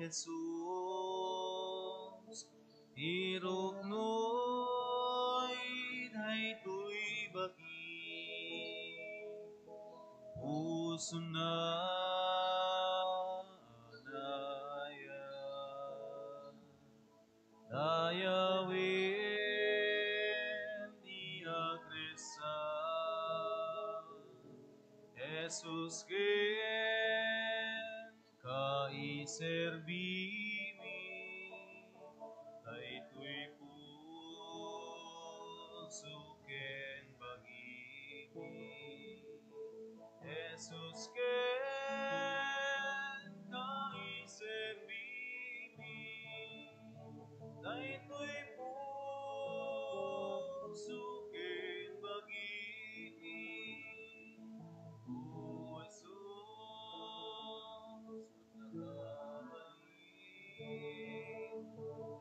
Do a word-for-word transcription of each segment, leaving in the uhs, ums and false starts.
Jesus, iruknoy daytoy bagi, pusona anaya. Dayawen ti agresa, Jesus ken kaiserbimi, daytoy puso ken bagimi. Jesus ken kaiserbimi, daytoy puso ken bagimi. O Jesus, nagaway,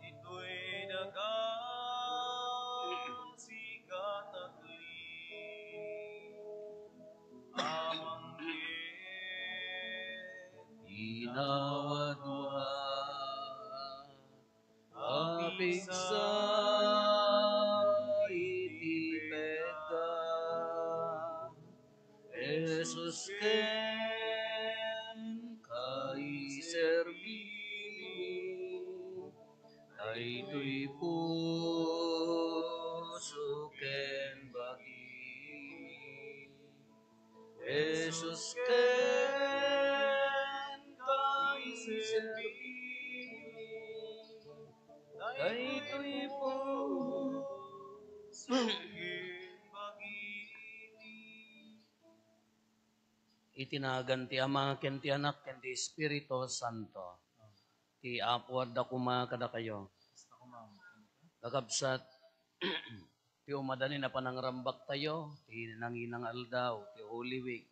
ditoy daga, sika takli. Amang ket inawa dua, apigsa iti peka, Jesus ken kaiserbimi, daytoy puso ken bagimi. Jesus ken kaiserbimi, daytoy puso ken bagimi. Iti nagan ti Ama, ken ti Anak, ken ti Espiritu Santo. Ti Apo adda koma kadakayo. Kakabsat, ti umadani a panangrambaktayo, ti nangina nga aldaw, ti Holy Week,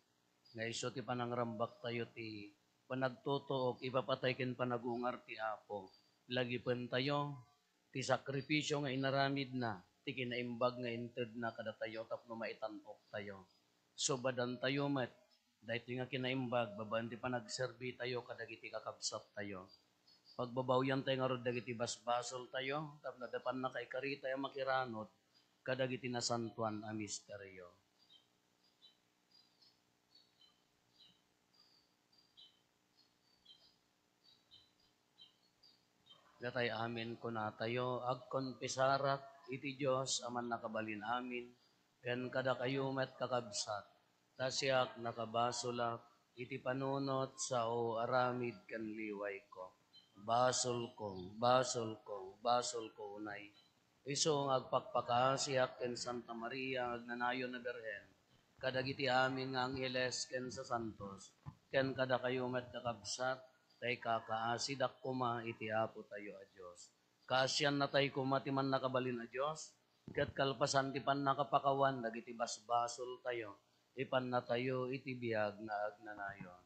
nga isu ti panangrambaktayo ti panagtutuok, ipapatay ken panagungar ti Apo. Lagipentayo ti sakripisio nga inaramidna, ti kinaimbag nga intedna kadatayo tapno maitan-oktayo. Subadantayo met daytoy nga kinaimbag babaen ti panagserbitayo kadagiti kakabsattayo. Pagbabawiantayo ngarud dagiti basbasoltayo tapno adda pannakaikaritayo a makiranod kadagiti nasantoan a misterio. Datay amin kunatayo, agkonfesarak iti Dios a mannakabalin amin, ken kadakayo met, kakabsat, ta siak nakabasolak iti panunot, sao, aramid ken liwayko. Basolko, basolko, basolko unay. Isu nga agpakpakaasiak ken Santa Maria nga agnanayon a Birhen, kadagiti amin nga angheles ken sasantos, ken kadakayo met, kakabsat, ta ikakaasidak koma iti Apotayo a Dios. Kaasiannatayo koma ti mannakabalin a Dios, ket kalpasan ti pannakapakawan dagiti basbasoltayo, ipannatayo iti biag nga agnanayon.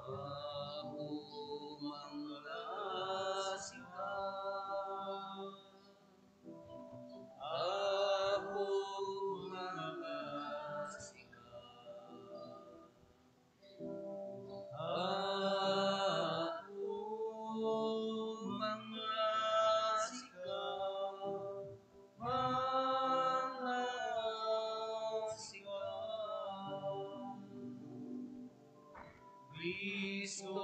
Apo, mangasika. Apo, mangasika. Apo, mangasika. Mangasika. Cristo,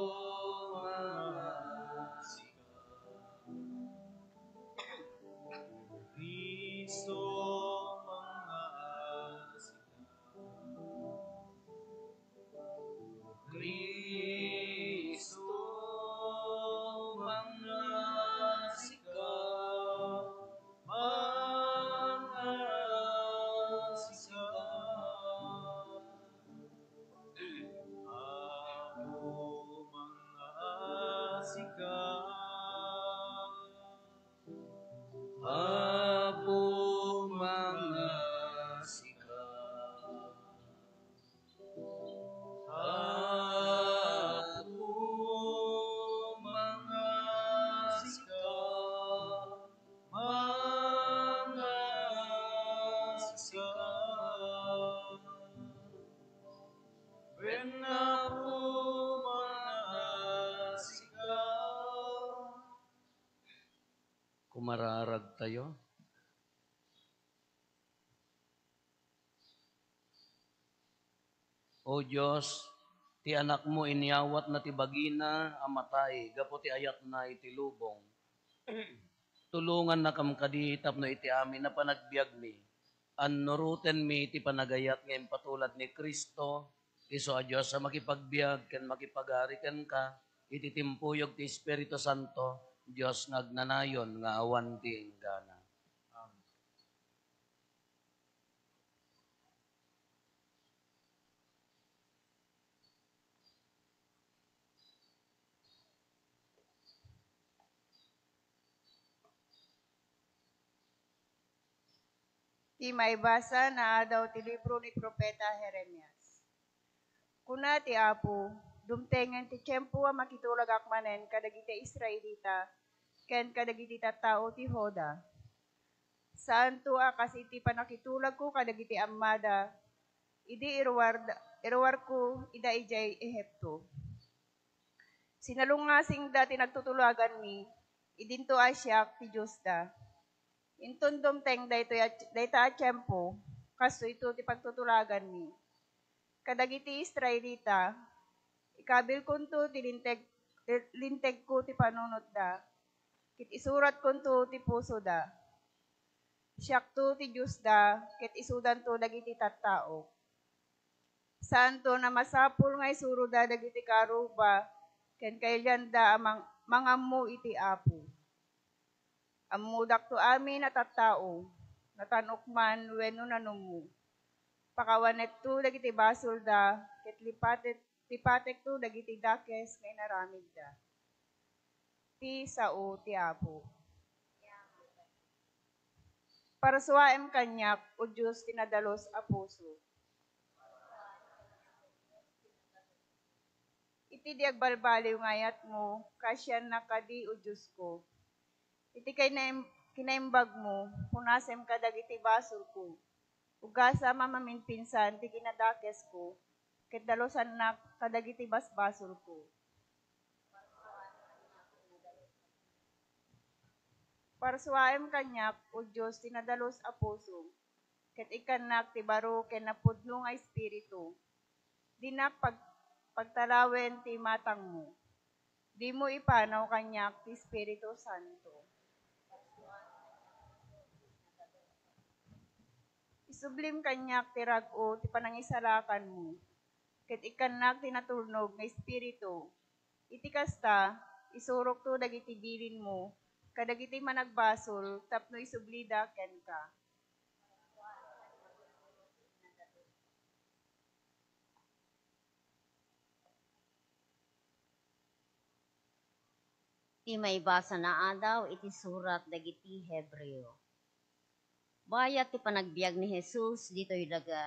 mangasika. Cristo, mangasika. Cristo, mangasika. Mangasika. Apo, mangasika. Apo, mangasika. Apo, Mararagtayo. O Dios, ti Anakmo inyawatna ti bagina a matay gapu ti ayatna iti lubong. Tulongannakam kadi tapno iti amin a panagbiagmi, annurotenmi ti panagayat nga impatulad ni Cristo, isu a Dios a makipagbiag ken makipagari kenka iti timpuyog ti Espiritu Santo, Dios nga agnanayon nga awan ti inggana. Amen. Ti maibasa nga adaw ti libro ni Profeta Jeremias. Kuna ti Apo, "Dumtengen ti tiempo a makitulagak manen kadagiti Israelita ken kadagiti tattao ti Juda. Saanto a kas iti pannakitulagko kadagiti ammada, idi iruar-, iruarko ida idiay Egipto. Sinalungasingda ti nagtutulaganmi, idinto a siak ti Diosda. Inton dumteng daytoy a, dayta a tiempo, kastoyto ti pagtutulaganmi. Kadagiti Israelita, ikabilkonto ti linteg, lintegko ti panunotda, ket isuratkonto ti pusoda. Siakto ti Diosda, ket isudanto dagiti tattaok. Saanto a masapul nga isuroda dagiti karuba ken kailianda a mang-, mangammo iti Apo. Ammodakto amin a tattao, natan-ok man wenno nanummo. Pakawanekto dagiti basolda, ket lipatek-, lipatekto dagiti dakes nga inaramidda." Ti sao ti Apo. Parsuaem kaniak, O Dios, ti nadalus a puso. Iti di agbalbaliw nga ayatmo, kaasiannak kadi, O Diosko. Iti kinaim-, kinaimbagmo, punasem kadagiti basolko. Ugasam a maminpinsan ti kinadakesko, ket dalusannak kadagiti basbasolko. Parsuaem kaniak, O Dios, ti nadalus a puso, ket ikkannak ti baro ken napudno nga espiritu. Dinak pag-, pagtalawen ti matangmo. Dimo ipanaw kaniak ti Espiritu Santo. Isublim kaniak ti rag-o ti panangisalakanmo, ket ikkannak ti natulnog nga espiritu. Iti kasta, isurokto dagiti bilinmo kadagiti managbasol tapno isublida kenka. Ti maibasa nga adaw iti surat dagiti Hebreo. Bayat ti panagbiag ni Jesus ditoy daga,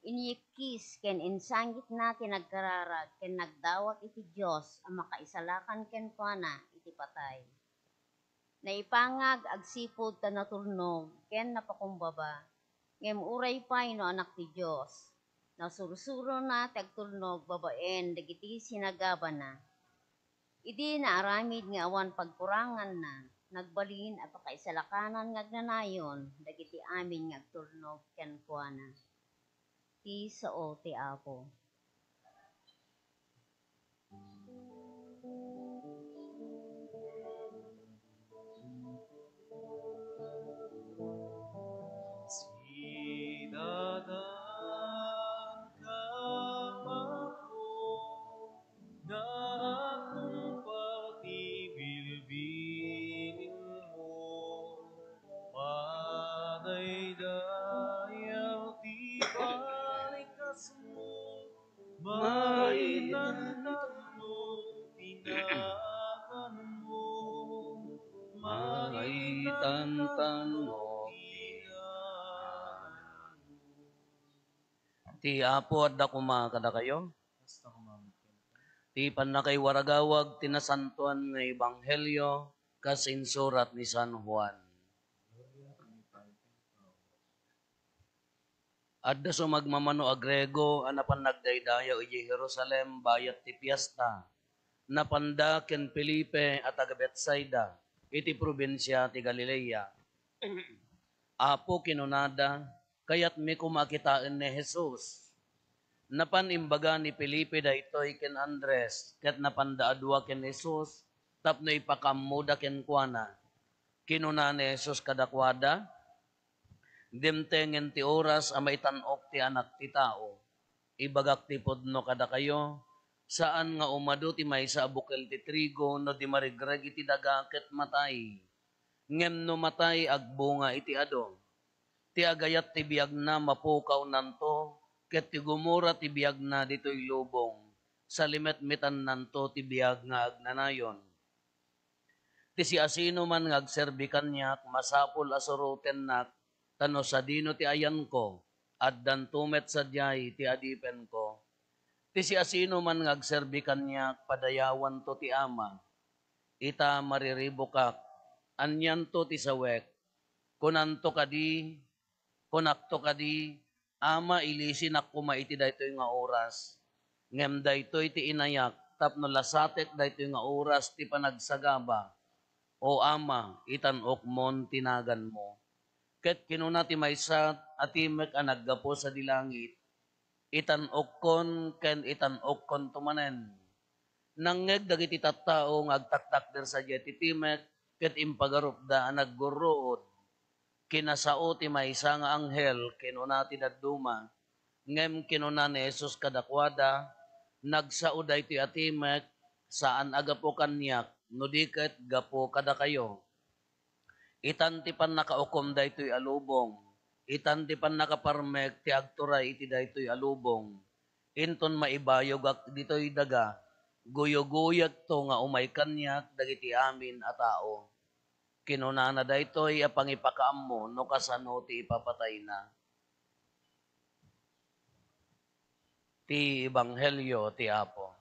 inyikkis ken insangitna ti nagkararag ken nagdawat iti Dios a makaisalakan kenkuana iti patay. Naipangag agsipud ta natulnog ken napakumbaba, ngem uray pay no Anak ti Dios, nasursurona ti agtulnog babaen dagiti sinagabana. Idi naaramid nga awan pagkuranganna, nagbalin a pakaisalakanan nga agnanayon dagiti amin nga agtulnog kenkuana. Ti sao ti Apo. Sidadan ka, Apo, nga agtungpal ti bilbilinmo. Padaydayaw ti palikasmo, maitantanno ti naganmo, maitantanno ti naganmo. Ti Apo adda koma kadakayo. Ti pannakaiwaragawag ti nasantoan nga ebanghelio kas insurat ni San Juan. Adda sumagmamano a Griego a napan nagdaydayaw idiay Jerusalem bayat ti fiesta. Napanda ken Felipe a taga-Betsaida. iti probinsia ti Galilea. "Apo," kinunada, "kayatmi koma a kitaen ni Jesus." Napan imbaga ni Felipe daytoy ken Andres, ket napanda a dua ken Jesus tapno ipakaammoda kenkuana. Kinuna ni Jesus kadakuada, "Dimtengen ti oras a maitan-ok ti Anak ti Tao. Ibagak ti pudno kadakayo, saan nga umadu ti maysa a bukel ti trigo no di marigreg iti daga ket matay. Ngem no matay, agbunga iti adu. Ti agayat ti biagna mapukawnanto, ket ti gumura ti biagna ditoy lubong, salimetmetannanto ti biag nga agnanayon. Ti siasinoman nga agserbi kaniak, masapul a surotennak, ta no sadino ti ayanko, addanto met sadiay ti adipenko. Ti siasinoman nga agserbi kaniak, padayawanto ti Ama. Ita, mariribukak, anianto ti sawek? Kunanto kadi, kunakto kadi, Ama, ilisinak koma iti daytoy nga oras. Ngem daytoy ti inayak tapno lasatek daytoy nga oras ti panagsagaba. O Ama, itan-okmon ti naganmo." Ket kinuna ti maysa a timek a naggapu sadi langit, "Itan-okkon ken itan-okkonto manen." Nangngeg dagiti tattao nga agtaktakder sadiay ti timek ket impagarupda a naggurruod. Kinasao ti maysa nga anghel, kinuna ti dadduma. Ngem kinuna ni Jesus kadakuada, "Nagsao daytoy a timek, saan a gapu kaniak, no di ket gapu kadakayo. Itan ti pannakaukom daytoy a lubong, itan ti pannakaparmek ti agturay iti daytoy a lubong. Inton maibayogak ditoy daga, guyoguyegto nga umay kaniak dagiti amin a tao." Kinunana daytoy a pangipakaammo no kasano ti ipapatayna. Ti Ebanghelio ti Apo.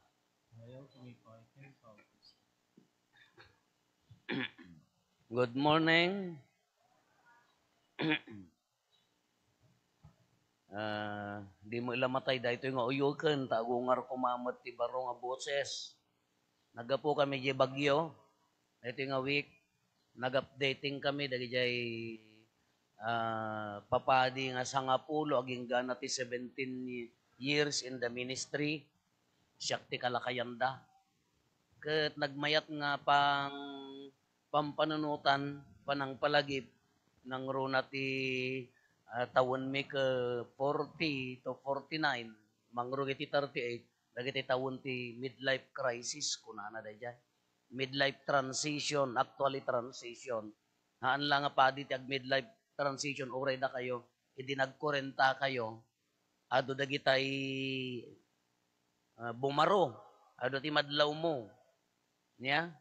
Good morning. Ah, di mo ila matay daytoy nga uyoken, ta agungar koma met ti baro nga boses. Naggapu kami di bagyo. Daytoy nga week, nag-updating kami dagijay, ah, papadi nga sangapulo agingga na ti seventeen years in the ministry. Siak ti kalakayanda. Ket nagmayat nga pang-, pampanunotan, panangpalagip, nangruna ti, ah, tawenmi ke forty to forty-nine, mangrugi ti thirty-eight, dagiti tawen ti midlife crisis, kunana daydiay. Midlife transition, actually transition. Haan la nga padi ti ag-midlife transition, uray dakayo, idi nagkurenta kayo, adu dagitay, ah, bumaro, adu ti madlawmo. Nia?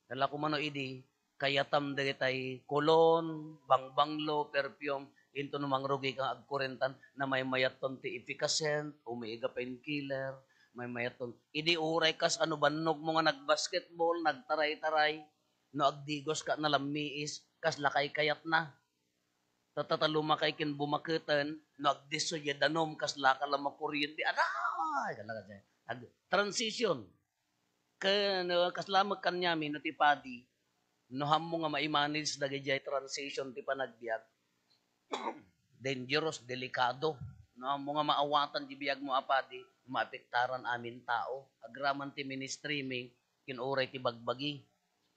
Kala ko mano idi, kayatam dagitay cologne, bangbanglo, perfume, into no mangrugi ka agkurentan, na maymayatton ti efficascent, umiiga painkiller, maymayatton. Idi uray kas ano bannog mo nga nagbasketball, nagtaray-taray, no agdigos ka na lammiis, kas lakay kayat na. Tatatalo makay ken bumaketen, no agdisso diay danum, kas laka la makuryente. Aray! Kala ka diay. Ag-, transition. Ken, no, kasla met kaniami no ti padi, no hammo nga maimanage dagijay transition ti panagbiag, dangerous, delikado. No hammo nga maawatan di biagmo a padi, maapektaran amin tao. Agraman ti ministry mi, ken uray ti bagbagi.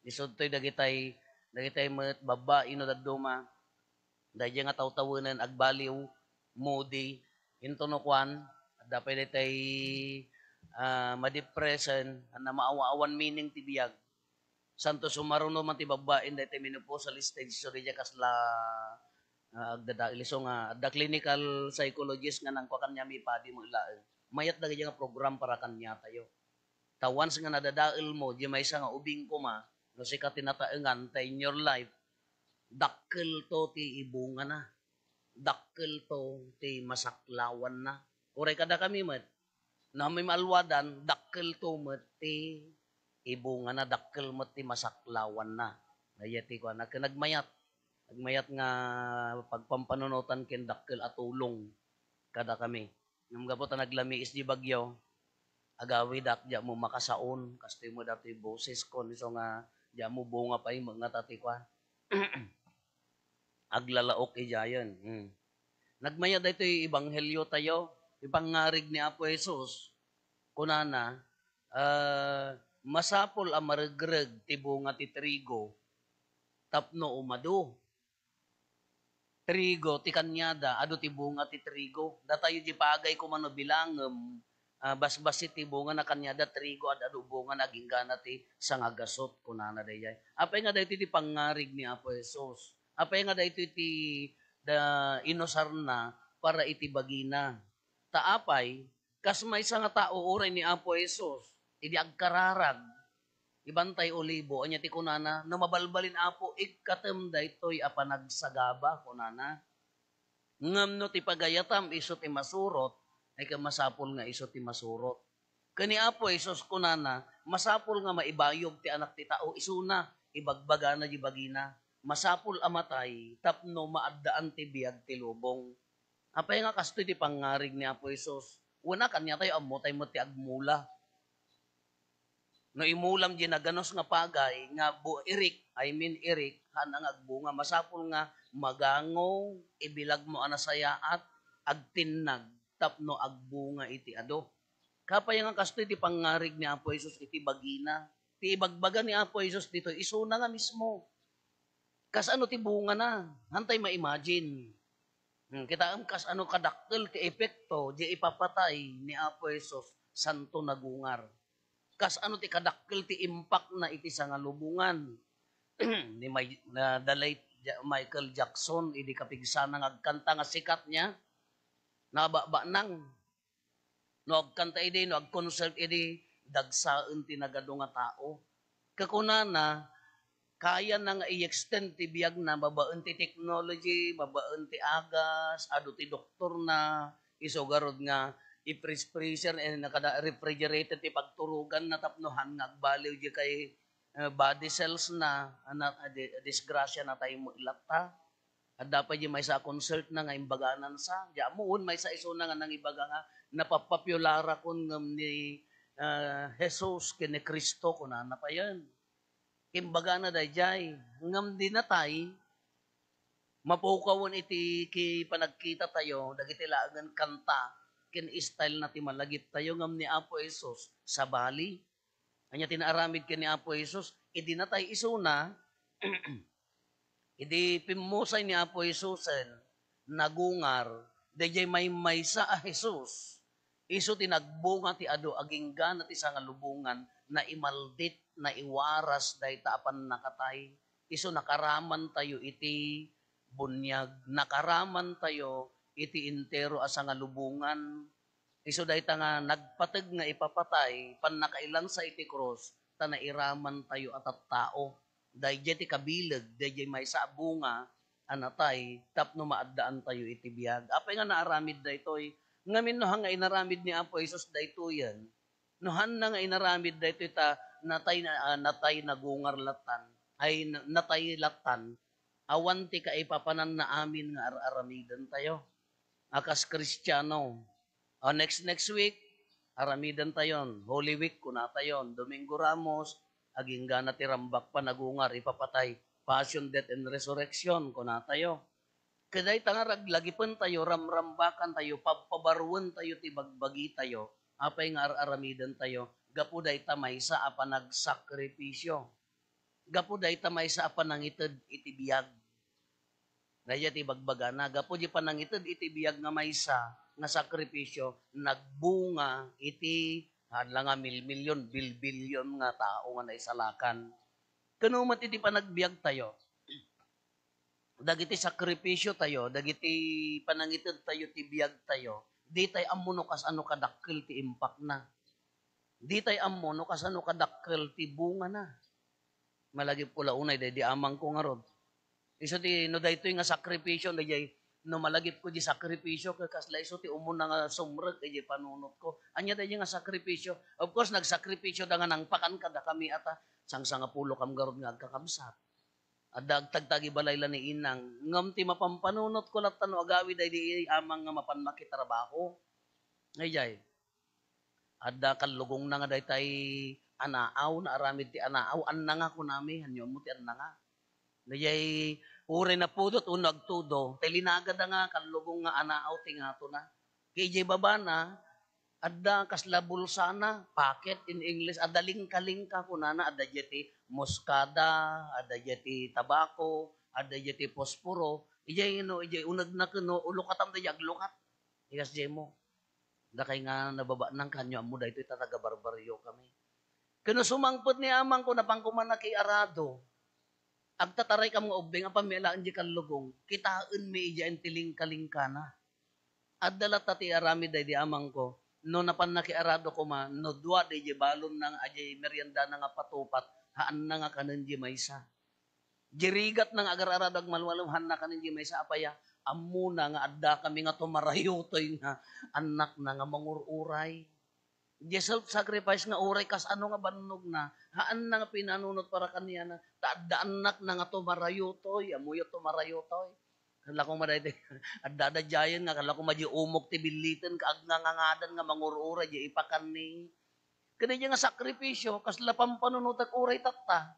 Isudtoy dagitay, dagitay met babbai no dadduma, daydiay nga tawtawenen, agbaliw, moody, into no kuan, adda pay daytay, ah, madepressen, a namaawa-awan meaning ti biag. Santo sumaruno man ti babbain daytay menopausal stage, so daydiay kasla, ah, agdadael. Isu nga adda clinical psychologist nga nangkua kaniami padi met laeng. Mayat dagiti nga program para kaniatayo. Ta once nga nadadael mo, di maysa nga ubing koma, no sika ti nataengan, ta in your life, dakkel to ti ibungana. Dakkel to ti masaklawanna. Uray kadakami met, no ammom alwadan, dakkel to met ti ibungana, dakkel met ti masaklawanna. Daydiay ti kuana, ken nagmayat. Nagmayat nga pagpampanunotan ken dakkel a tulong kadakami. Ngem gapu ta naglamiis di bagyo, agawidak diak mo makasaon, kastoy met datoy bosesko, isu nga Diay mo bunga pay met nga ta ti kuan. Aglalaok idiayen. Hmm. Nagmayat daytoy ebanghelio tayo, ti pangngarig ni Apo Jesus. Kunana, ah, masapul a maregreg ti bunga ti trigo tapno umadu. Trigo ti kaniada, adu ti bunga ti trigo. Datayo di pagay koma no bilangem, ah, basbasi ti bunga na kaniada, trigo, ad-adu bunga na aginggana ti sangagasut, kunana daydiay. Apay nga daytoy ti pangngarig ni Apo Jesus? Apay nga daytoy ti da, inusarna para iti bagina? Ta apay, kas maysa nga tao uray ni Apo Jesus, idi agkararag, ibantay Olibo, ania ti kunana, "No mabalbalin, Apo, ikkatem daytoy a panagsagaba," kunana. Ngem no ti pagayatam isu ti masurot, ay ket masapul nga isu ti masurot. Ken ni Apo Jesus kunana, masapul nga maibayog ti Anak ti Tao isuna, ibagbagana di bagina, masapul a matay tapno maaddaan ti biag ti lubong. Apay nga kastoy ti pangngarig ni Apo Jesus? Wen a, kaniatayo, ammotay met ti agmula. No imulam di naganus nga pagay nga bu-, irik, I mean irik, haan nga agbunga. Masapul nga magango, ibilagmo a nasayaat, agtinnag, tapno agbunga iti adu. Apay nga kastoy ti pangngarig ni Apo Jesus iti bagina? Ti ibagbaga ni Apo Jesus ditoy, isuna nga mismo. Kas ano ti bungana? Haantay ma-imagine. Hmm, kitaem kas ano kadakkel ti epekto di ipapatay ni Apo Jesus, santo nagungar. Kas ano ti kadakkel ti impact na iti sangalubongan ni May-, na the late Ja-, Michael Jackson, idi kapigsana nga agkanta nga sikat niya, nababanang. No agkanta idi, no agconcert idi, dagsaen ti nagadu nga tao. Kakunana, kayana nga i-extend ti biagna babaen ti technology, babaen ti agas, adu ti doktorna, isu garud nga i-freeze-freezer, eh, nakada-, refrigerated ti pagturoganna tapno haan nga agbaliw di kay, eh, body cells na, ana-, a di-, disgrasya na tayo mo ilatta. Adda pay di maysa a concert na nga imbaganan sa. Di ammo, wen maysa isuna nga nangibaga nga, "Napapapiolarakon ngem ni, ah, Jesus ken ni Cristo," kunana payen. Imbagana daydiay, ngem di natay, mapukawen iti ki-, panagkita tayo, dagiti laengen kanta, ken style na ti malagip tayo, ngem ni Apo Jesus, sabali. Ania ti naaramid ken ni Apo Jesus? Idi natay isuna, idi pimmusay ni Apo Jesusen, nagungar, daydiay maymaysa a Jesus, isu ti nagbunga ti adu agingga na ti sangalubongan, naimaldit, naiwaras dayta a pannakatay. Isu nakaraman tayo iti buniag, nakaraman tayo iti entero a sangalubongan. Isu dayta nga nagpateg nga ipapatay, pannakailansa iti krus, ta nairaman tayo a tattao. Daydiay ti kabileg, daydiay maysa a bunga a natay tapno maaddaan tayo iti biag. Apay nga naaramid daytoy? Ngamin no haan nga inaramid ni Apo Jesus daytoyen, no haanna nga inaramid daytoy ta natay na, ah, natay nagungar lattan, ay na-, natay lattan, awan ti kaipapananna amin nga ar-aramiden tayo a kas Kristiano. O, next, next week, aramiden tayon. Holy Week, kuna tayon. Domingo Ramos, aginggana ti rambak panagungar, ipapatay. Passion, death, and resurrection, kuna tayo. Ket dayta nga raglagipen tayo, ramrambakan tayo, pabpabaruen tayo ti bagbagi tayo, apay nga ar-aramiden tayo, gapu dayta maysa a panagsakripisio. Gapu dayta maysa a panangited iti biag. Daydiay ti ibagbagana, gapu di panangited iti biag nga maysa nga sakripisio, nagbunga iti haan la nga milmilion, bilbilion nga tao nga naisalakan. Kano met iti panagbiag tayo, dagiti sakripisio tayo, dagiti panangited tayo ti biag tayo, ditay ammo no kasano kadakkel ti impakna. Ditay ammo no kasano kadakkel ti bungana. Malagipko la unay daydi amangko ngarud. Isu ti, no daytoy nga sakripisio, daydiay, no malagipko di sakripisio, ket kasla isu ti umuna nga sumrek, daydiay panunotko. Ania daydiay nga sakripisio? Of course, nagsakripisio da nga nangpakan kadakami ata, sangsangapulo kam garud nga agkakabsat. Adda agtagtagi balay la ni inang. Ngem ti mapanpanunotko latta no agawid daydi amang nga mapan makitrabaho. Daydiay. Adda kallugongna nga daytay anaaw, naaramid ti anaaw, annanga kunami, ania ammo ti annanga. Dayjay uray napudot wenno agtudo, tay linagada nga kallugong nga anaaw ti ngatona. Ket idiay babana, adda kasla bulsana, pocket in English, adda lingka-lingka kunana, adda diay ti muskada, adda diay ti tabako, adda diay ti posporo. Idiay no, idiay unegna ken no, ulukatam dayjay aglukat. Ikas diay mo. Dakay nga nababaanang kanyo ammo daytoy ta taga-barbarrio kami. Ken no sumangpet ni amangko, napan koma nakiarado. Agtataraykam nga ubbing, apanmi alaen diay kallugong. Kitaenmi idiay ti lingka-lingkana. Adda latta ti aramid daydi amangko. No napan nakiarado koma, no dua daydi balonna nga adiay meriendana nga patupat, haanna nga kanen di maysa. Di rigatna nga agar-arado agmalmalem, haanna kanen di maysa. Apay a, ammona nga adda kami nga tumarayotoy nga annakna nga mangur-uray. Di self-sacrifice nga uray kas ano nga bannogna, haanna nga pinanunot para kaniana, ta adda annakna nga tumarayotoy, ammoyo tumarayotoy. Kalla koma daytoy, adda daydiayen nga kalla koma di umok ti billiten, ket agngangangadan nga mangur-uray, di ipakanni. Ket daydiay nga sakripisio, kasla pampanunotek uray tatta.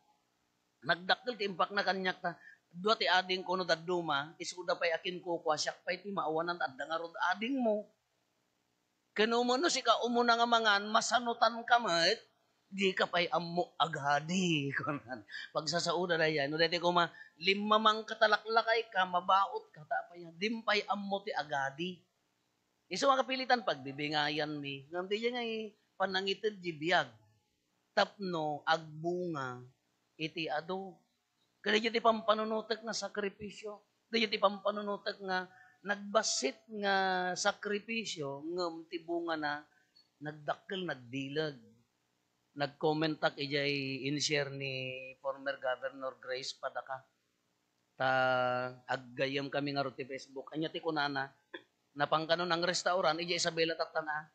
Nagdakkel ti impakna kaniak ta, dua ti adingko no dadduma, isuda pay a kinkukua, siak pay ti maawanan, adda ngarud adingmo. Ken umuna no sika umuna nga mangan, masanutanka met, dika pay ammo agadi, kunan. Pagsasaoda daydiay, no daytoy koma, limmamangka ta laklakayka, mabaotka, ta apay a, dim pay ammo ti agadi. Isu nga kapilitan, pagbibingayanmi, ngem daydiay nga i-, panangited di biag tapno agbunga iti adu. Ket daydiay ti pampanunotek nga sakripisio. Daydiay ti pampanunotek nga nagbassit nga sakripisio, ngem ti bungana, nagdakkel, nagbileg. Nag-commentak idiay in-share ni former Governor Grace Padaca. Ta aggayyem kami ngarud ti Facebook. Ania ti kunana? Napan kano nang restaurant, idiay Isabela tattan a.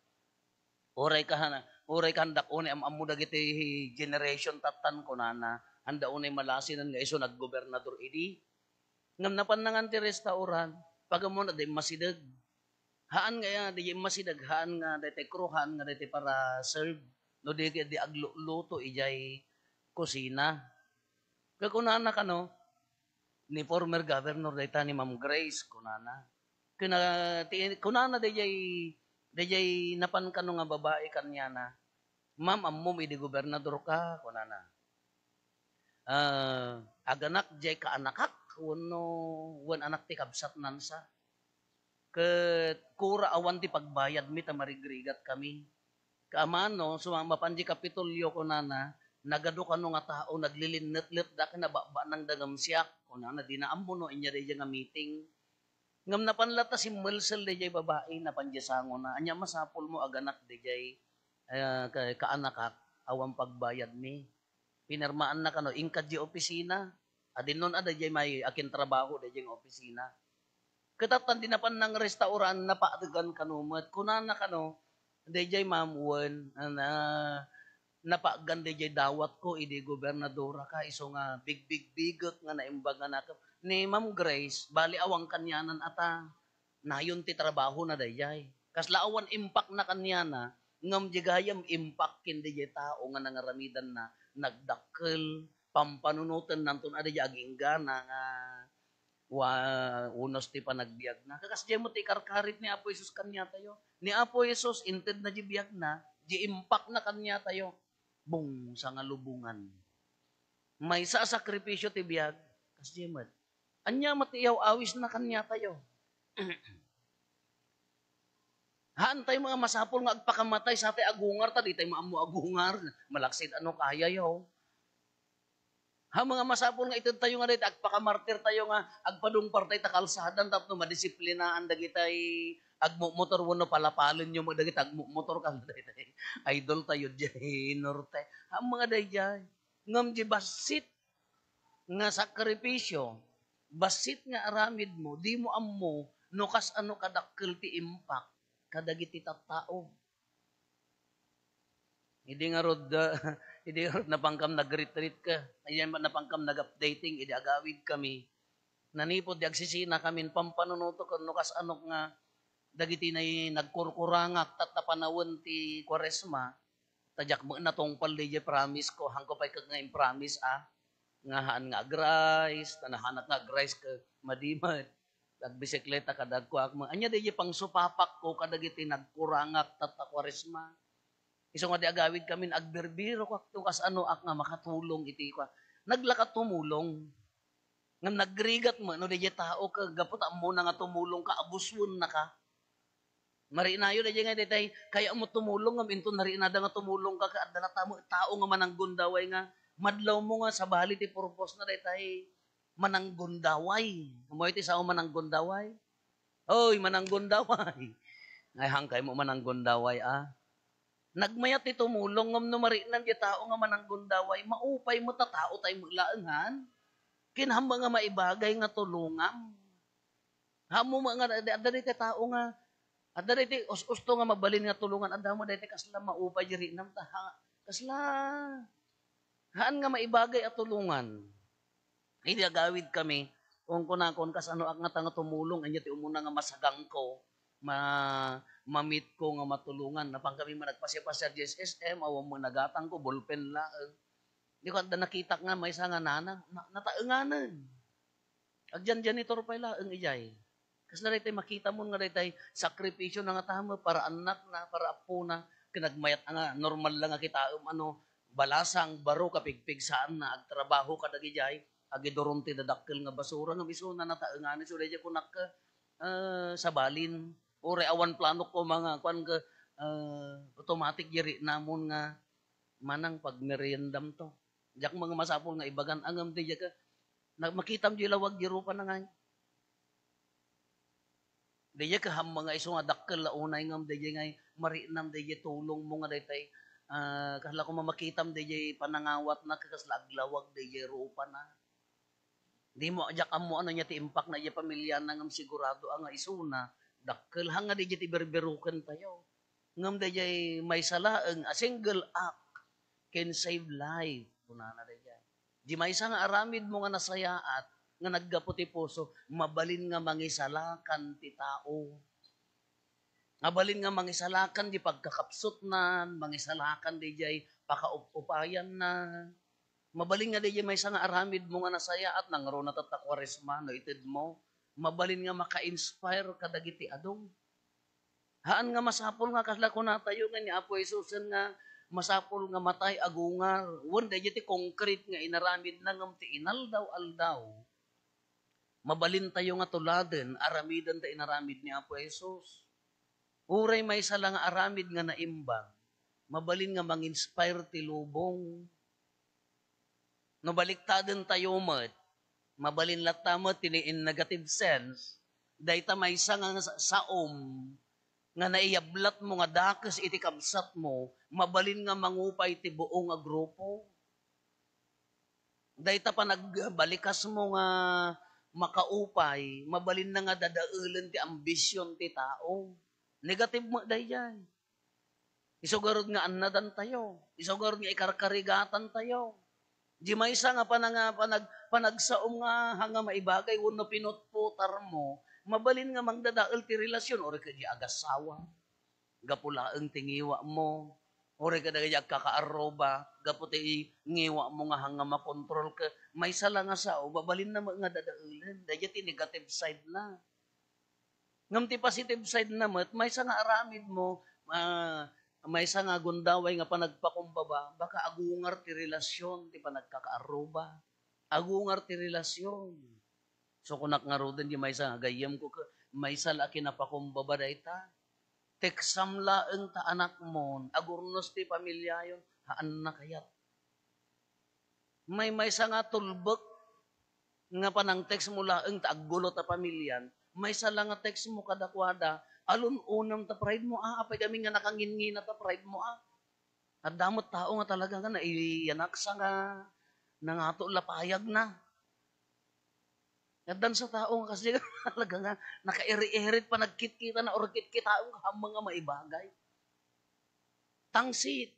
Uray ka hana, uray ka handak unay am-ammo dagiti generation tattan kunana. Handa unay malasinen nga isu naggobernador idi. Ngem napan nangan ti restaurant, pagammon adda immasideg. Haan nga, daydiay immasideg, haan nga daytoy crew, haan nga daytoy para serve. No di, di agluluto idiay kusina. Ket kunana kano, ni former governor dayta ni Ma'am Grace, kunana. Kuna-, ti-, kunana daydiay, daydiay napan kano nga babai kaniana, "Ma'am, ammom idi gobernador ka?" kunana. "Ah, aganak diay kaanakak wenno wen anak ti kabsat nansa. Ket kura awan ti pagbayadmi ta marigrigat kami." Kaamano, suma-, mapan di Kapitolyo, kunana, "Nagadu kano nga tao, naglilinnetletda ken nababanangda ngem siak," kunana, dina ammo no ania daydiay nga meeting. Ngem napan latta simmelsel daydiay babai, napan di sangona, "Ania masapulmo, aganak, daydiay, ah, ka-, kaanakak, awan pagbayadmi?" Pinirmaanna kano, "Inka di opisina." Adinnon a daydiay may akintrabaho daydiay nga opisina. Ket tattan di napan nang restaurant, napaegan kano met. Kunana kano, "Daydiay, ma'am, wen, na, napaegan daydiay dawatko idi gobernadora ka, isu nga bigbigbigek nga naimbag nga nakem." Ni Ma'am Grace, bali awan kanianan ata. Nayon ti trabahona daydiay. Kasla awan impakna kaniana, ngem di gayam impakken daydiay tao nga nangaramidanna, nagdakkel, pampanunoten nanton adda di aginggana nga wa-, unos ti panagbiagna. Kasdiay met ti ikarkarit ni Apo Jesus kaniatayo. Ni Apo Jesus, intedna di biagna, di impakna kaniatayo. Bung, sangalubongan. Maysa a sakripisio ti biag, kasdiay met. Ania met ti iyaw-awisna kaniatayo? Haan tayo nga masapul nga agpakamatay sa tay agungar, ta di tayo maammo agungar. Malaksid ano kayayo. Ha, mga masapul nga ited tayo nga dayta, agpakamartir tayo nga agpadungpar tayo ta kalsadan tapno madisiplinaan dagitay agmumotor wenno palapalenyo mo dagiti agmumotor ken daytay idol tayo diay norte. Ha, mga daydiay. Ngem di bassit nga sakripisio, bassit nga aramidmo, dimo ammo no kas-ano kadakkel ti impact kadagiti tattao. Idi ngarud, ah, idi ngarud napankam nag-retreat ka, ayan ba napankam nag-updating, idi agawid kami. Nanipod di agsisina kami, pampanunoto ken no kas-ano nga dagiti nay-, nagkurkurangak tatta panawen ti Kuaresma, ta diak met natungpal diay promise ko, haanko pay ket nga impromise a, nga haan nga ag-rice, ta nahanak nga ag-rice ket madi met. Agbisikleta kadagko, ak-, ania diay pangsupapakko kadagiti nagkurangak tatta Kuaresma. Isu nga di agawidkamin, agbirbirok akto kas ano ak nga makatulong iti kua-, naglaka tumulong. Ngem nagrigat met no diay tao ket gapu ta ammona nga tumulong ka, abusuen naka. Marinayo diay nga daytay, kayatmo tumulong ngem inton narinada nga tumulong ka, ket adda latta met tao nga mananggundaway nga madlawmo nga sabali ti purpose na daytay mananggundaway. Umay ti sao mananggundaway? Oy, mananggundaway. Ay, hangkay mo mananggundaway, ah. Nagmayat ti tumulong, ngem no marinan diay tao nga mananggundaway, maupay met a tao tay met laeng, han? Kinahangmo nga maibagay nga tulongam. Haanmo met nga, adda daytay tao nga, adda daytay us-usto nga mabalin nga tulongan, adda met daytay kasla maupay diay riinam, ta ha-, kasla, haan nga maibagay a tulongan. Idi agawidkami, kunkunakon, kas ano ak ngata nga tumulong, ania ti umuna nga masagangko, ma-, ma-meet ko nga matulongan. Napangkami met nagpasiar-pasiar diay S S M, awan met nagatangko, ballpen laeng. Di ko adda nakitak nga maysa nga nana, na-, nataenganen. Agjan-janitor pay laeng idiay. Kasla daytay makitamon nga daytay sakripisio na nga tama para annakna, para appona, ket nagmayat nga normal la nga kitaem, ano, balasang, baro, kapigpigsaanna, agtrabaho kadagidiay, agiduron ti dadakkel nga basura, ngem isuna nataenganen, isu daydiay kunak, ah, sabalin. Uray awan planok ko mga kuan ka, ah, automatic diay riinamon nga manang pagmeriendam to. Diak nga masapul nga ibagan, ngem daydiay ka, na-, makitam diay lawag diay rupana ngay. Daydiay ka hamma nga isu nga dakkel la unay ngem daydiay ngay mariinam daydiay tulongmo nga daytay, ah, kasla koma makitam daydiay panangawatna ket kasla aglawag daydiay rupana. Dimo, diak ammo no ania ti impakna idiay pamiliana ngem sigurado a nga isuna, dakkel. Haan nga daydiay ti birbirokentayo. Ngem daydiay maysa laeng a single act can save life, kunana daydiay. Di maysa nga aramidmo nga nasayaat nga naggapu ti puso, mabalin nga mangisalakan ti tao. Mabalin nga mangisalakan di pagkakapsutnan, mangisalakan daydiay pakaup-upayanna. Mabalin nga daydiay maysa nga aramidmo nga nasayaat, nangruna tatta Kuaresma, no itedmo, mabalin nga maka-inspire kadagiti adu. Haan nga masapul nga kasla kunatayo nga ni Apo Jesusen nga masapul nga matay agungar. Wen, daydiay ti konkret nga inaramidna ngem ti inaldaw-aldaw. Mabalintayo nga tuladen, aramiden ta inaramid ni Apo Jesus. Uray maysa la nga aramid nga naimbag, mabalin nga manginspire ti lubong. No baliktadentayo met, mabalin latta met ti in negative sense, dayta maysa nga sa-, saom nga naiyablatmo nga dakes iti kabsatmo, mabalin nga mangupay ti buong a grupo. Dayta panagbalikasmo nga makaupay, mabalinna nga dadaelen ti ambision ti tao. Negative met daydiay. Isu garud nga annadantayo. Isu garud nga ikarkarigatantayo. Di maysa nga pananga-, panag-, panagsaom nga haan nga maibagay wenno pinutputarmo, mabalin nga mangdadael ti relasyon, uray ket di agasawa. Gapu laeng ti ngiwatmo, uray kadagiti agkakaarruba, gapu ti ngiwatmo nga haan nga makontrol ket maysa la nga sao, mabalinna met nga dadaelen. Daydiay ti negative side na. Ngem ti positive side na met, maysa nga aramidmo, ah, maysa nga gundaway nga panagpakumbaba, baka agungar ti relasyon ti panagkakaarruba. Agungar ti relasyon. So, kunak ngaruden, di maysa nga gayyemko, ke-, maysa la a kinapakumbaba dayta. Teksam laeng ta anakmon, agurnos ti pamiliayon, haanna kayat. Maymaysa nga tulbek nga panang-text mo laeng ta aggulo ta pamilian, maysa la nga text mo kadakuada, alun-onam ta pride mo, ah, apay gamin nga nakanginngina ta pride mo, ah. Adda met tao nga talaga nga naiyanaksa nga nangato la payagna. Addan sa tao nga kasi talaga nga nakairi-irit panagkitkita na or kitkitaen nga ammang nga maibagay. Tangsit.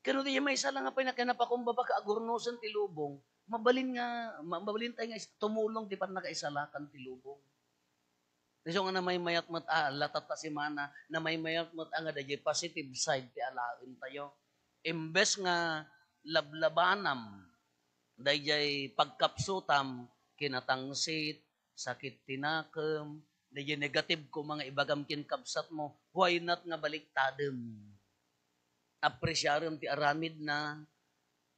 Kano ti maysa la nga pay nga kinapakumbaba ket agurnosen ti lubong, mabalin nga, ma-, mabalin tayo nga is-, tumulong ti pannakaisalakan ti lubong. Isu nga namaymayat met a, ala tatta semana, namaymayat met a nga dayjay positive side ti alaentayo. Imbes nga lablabanam dayjay pagkapsutam, kinatangsit, sakit ti nakem, dayjay negative koma nga ibagam ken kabsatmo, why not nga baliktadem? Apresiarem ti aramidna,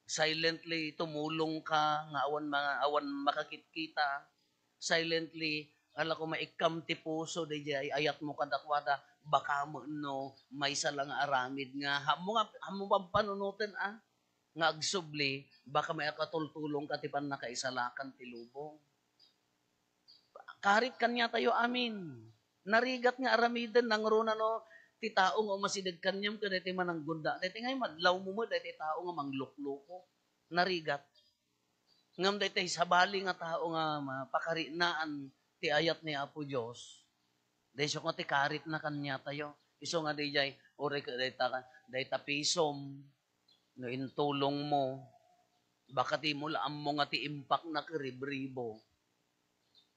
silently tumulong ka nga awan ma-, awan makakitkita, silently, ala ko maikkam ti puso, dayjay ay-ayatmo kadakuada, baka met no maysa la nga aramid nga, ammo nga, ammo pampanunoten, a, nga agsubli, baka maikatultulongka ti pannakaisalakan ti lubong. Karit kaniatayo amin. Narigat nga aramiden, nangruna no ti tao nga umasideg kaniam ken daytoy mananggunda. Daytoy ngay madlawmo met daytoy tao nga manglukloko. Narigat. Ngem daytoy sabali nga tao nga mapakarinaan ti ayat ni Apo Dios, dayso nga ti karitna kaniatayo. Isu nga dayjay, uray ket dayta, dayta pisom, no intulongmo, baka dimo la ammo nga ti impakna ket ribribo.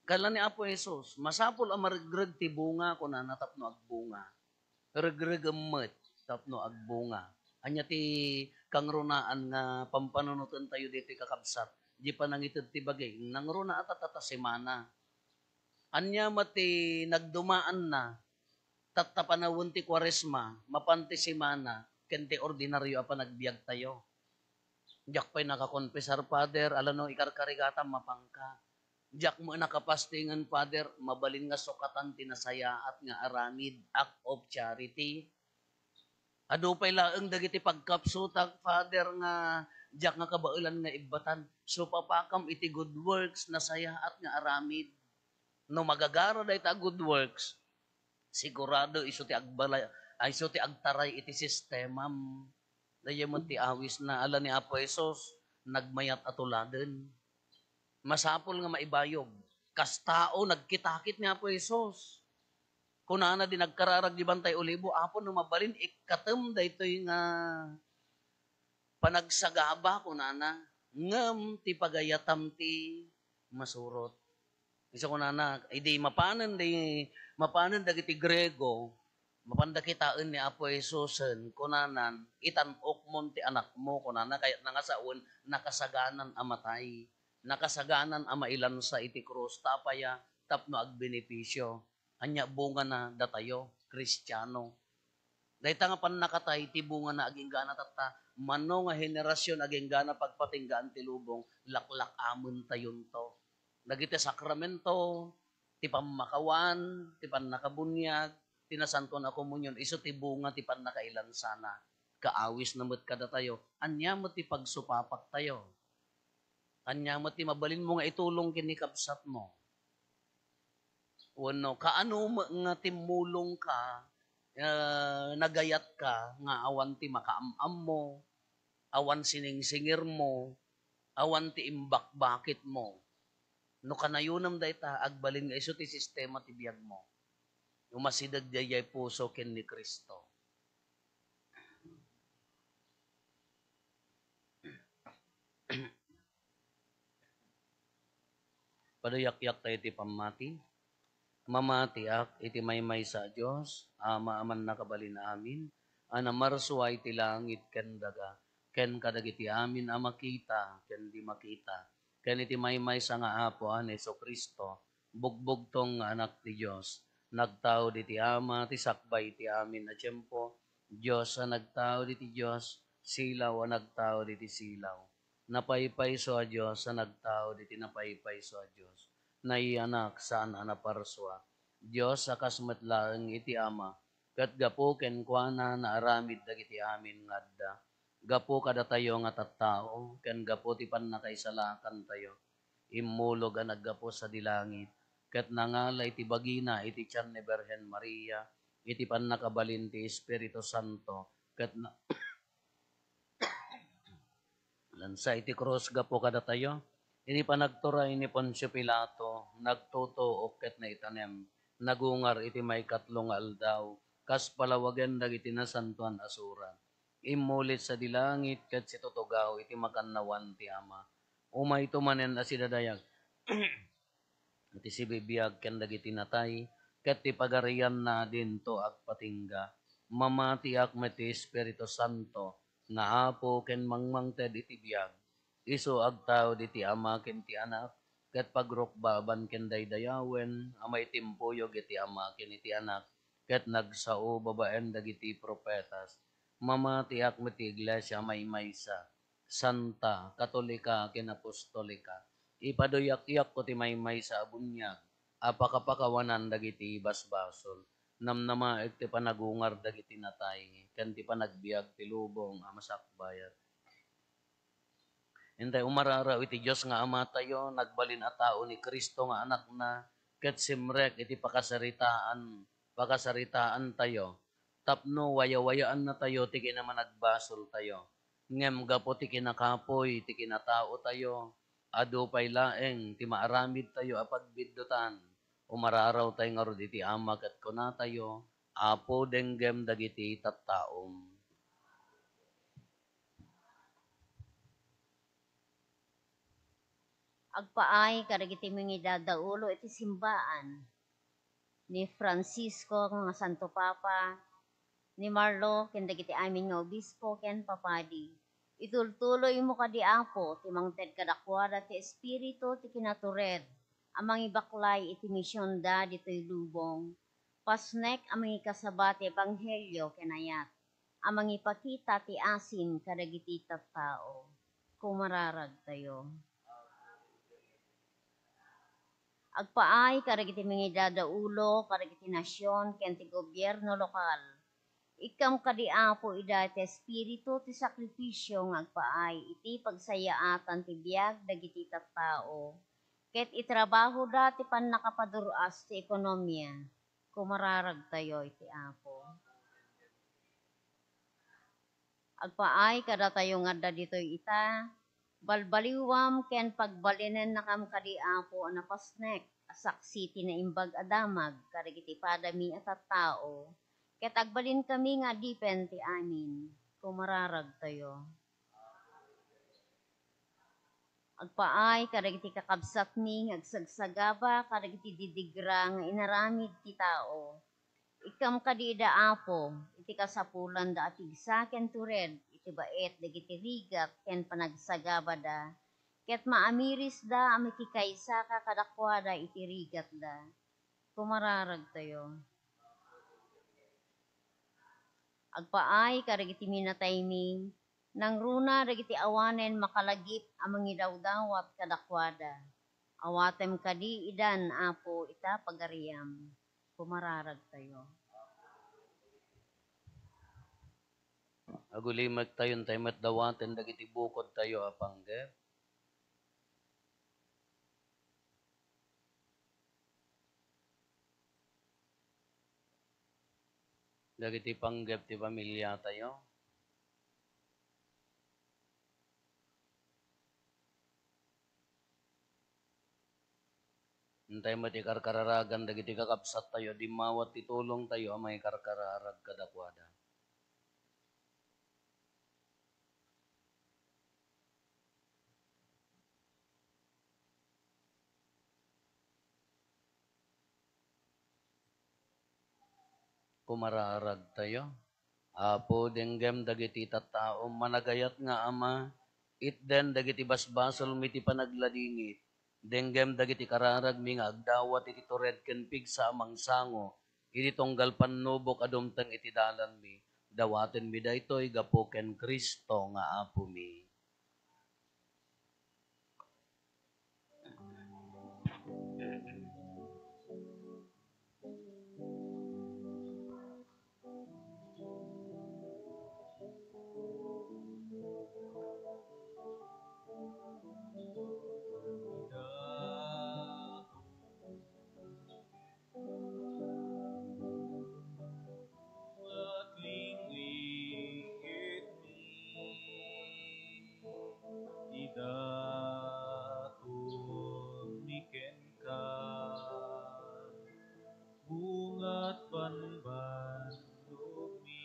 Kaila ni Apo Jesus, "Masapul a maregreg ti bunga," kunana, "tapno agbunga. Regregem met tapno agbunga." Ania ti kangrunaan nga pampanunotentayo ditoy, kakabsat? Di panangited ti bagi, nangruna a tatta semana. Ania met ti nagdumaanna? Tatta panawen ti Kuaresma, mapan ti semana, ken ti ordinario a panagbiagtayo. Diak pay nakakonfesar, Father, ala no ikarkarigatam, mapanka. Diak met nakapastingen, Father, mabalin nga sukatan ti nasayaat nga aramid, act of charity. Adu pay laeng dagiti pagkapsutak, Father, nga diak nga kabaelan nga ibbatan. Supapakam iti good works, nasayaat nga aramid. No magagara dayta a good works, sigurado isu ti agbala-, isu ti agtaray iti sistemam. Dayta met ti awisna, ala ni Apo Jesus, nagmayat a tuladen. Masapul nga maibayog. Kas tao, nagkitakit ni Apo Jesus. Kunana di nagkararag di Bantay Olibo, "Apo, no mabalin, ikkatem daytoy nga panagsagaba," kunana. "Ngem ti pagayatam ti masurot." Isu kunana, idi mapanen di, mapanen dagiti Griego, mapanda kitaen ni Apo Jesusen, kunanan, "Itan-okmon ti anakmo," kunana, kayatna nga sawen, nakasaganan a matay, nakasaganan a mailansa iti krus, ta apaya? Tapno agbenepisio. Ania bungana datayo, Kristiano? Dayta nga pannakatay, ti bungana agingga tatta, mano nga henerasyon agingga pagpatinggaan ti lubong, laklak-amentayonto. Dagiti sakramento, ti pammakawan, ti pannakabuniag, ti nasantoan a komunion, isu ti bunga ti pannakailansana. Kaawisna met kadatayo, ania met ti pagsupapaktayo? Ania met ti mabalinmo nga itulong ken ni kabsatmo? Wenno, kaano met nga timmulongka, eh, nagayatka nga awan ti makaam-ammo, awan siningsingirmo, awan ti imbakbakitmo? No kanayonam dayta, agbalin nga isu ti sistema ti biagmo. Umasideg daydiay puso ken ni Cristo. Padayakyak tayo ti pammati. Mamatiak iti maymaysa a Dios, Ama a mannakabalin amin, a namarsua iti langit ken daga, ken kadagiti amin a makita ken di makita, ken iti maymaysa nga Apo a ni Jesu-Cristo, bugbugtong nga Anak ti Dios, nagtaud iti Ama ti sakbay iti amin a tiempo, Dios a nagtaud iti Dios, silaw a nagtaud iti silaw. Napaypayso a Dios a nagtaud iti napaypayso a Dios. Naiyanak saan a naparsua. Dios a kas met laeng iti Ama, ket gapu kenkuana naaramid dagiti amin nga adda. Gapu kadatayo nga tattao, ken gapu ti pannakaisalakantayo, immulog a naggapu sadi langit, ket nangala iti bagina iti tian ni Birhen Maria, iti pannakabalin ti Espiritu Santo, ket na-, lansa iti krus gapu kadatayo. Iti panagturay ni Poncio Pilato, nagtutuok ket naitanem, nagungar iti maikatlo nga aldaw, kas palawagen dagiti Nasantoan a Surat. Immulit sadi langit ket situtugaw iti makannawan ti Ama. Umayto manen a sidadayag iti sibibiag ken dagiti natay, ket ti pagarianna dinto agpatingga. Mamatiak met ti Espiritu Santo nga Apo ken mangmangted iti biag. Isu agtaud iti Ama ken ti Anak, ket pagrukbaban ken daydayawen a maitimpuyog iti Ama ken iti Anak, ket nagsao babaen dagiti profetas. Mamatiak met ti iglesia a maymaysa, santa, katolika, ken apostolika. Ipaduyak-iyakko ti maymaysa a buniag a pakapakawanan dagiti basbasol. Namnamaek ti panagungar dagiti natay, ken ti panagbiag ti lubong a masakbayan. Intay umararaw iti Dios nga Amatayo, nagbalin a tao ni Cristo nga Anakna, ket simrek iti pakasaritaan, pakasaritaantayo, tapno wayawayaannatayo ti kinamanagbasoltayo. Ngem gapu ti kinakapuy ti kinataotayo, adu pay laeng ti maaramidtayo a pagbiddutan. Umararawtay ngarud iti Ama ket kunatayo, Apo, denggem dagiti tattaom. Agpaay kadagiti mangidadaulo iti simbaan ni Francisco nga Santo Papa, ni Marlo, ken dagiti amin nga obispo ken papadi. Itultuloymo kadi, Apo, ti mangted kadakuada ti Espiritu ti kinatured a mangibaklay iti misionda ditoy lubong. Pasnek a mangikasaba ti ebanghelio ken ayat a mangipakita ti asin kadagiti tattao. Kumararagtayo. Agpaay kadagiti mangidadaulo kadagiti nasion ken ti gobierno lokal. Ikkam kadi, Apo, ida ti espiritu ti sakrifisio nga agpaay iti pagsayaatan ti biag dagiti tattao, ket itrabahoda ti pannakapadur-as ti ekonomia. Kumararagtayo iti Apo. Agpaay kadatayo nga adda ditoy ita, balbaliwam ken pagbalinennakam kadi, Apo, a napasnek a saksi ti naimbag a damag kadagiti padami a tattao, ket agbalinkami nga adipen ti amin. Kumararagtayo. Agpaay kadagiti kakabsatmi nga agsagsagaba kadagiti didigra nga inaramid ti tao. Ikkam kadi ida, Apo, iti kasapulanda a pigsa ken tured iti baet dagiti rigat ken panagsagabada, ket maamirisda a makikaysaka kadakuada iti rigatda. Kumararagtayo. Agpaay kadagiti minataymi, nangruna dagiti awanen makalagip a mangidawdawat kadakuada. Awatem kadi idan, Apo, ita pagariam. Kumararagtayo. Agulimektayo intay met dawaten dagiti bukodtayo a panggep. Dagiti panggep ti pamiliatayo. Intay met ikarkararagan dagiti kakabsattayo a dimmawat ti tulongtayo a mangikarkararag kadakuada. Kumararagtayo. Apo, denggem dagiti tattaom, managayat nga Ama, itden dagiti basbasolmi ti panagladingit, denggem dagiti kararagmi nga agdawat iti tured ken pigsa a mangsango iti tunggal pannubok a dumteng iti dalanmi. Dawatenmi daytoy gapu ken Cristo nga Apomi. Aglinglingitmi, idatonmi kenka, bungat banbanogmi.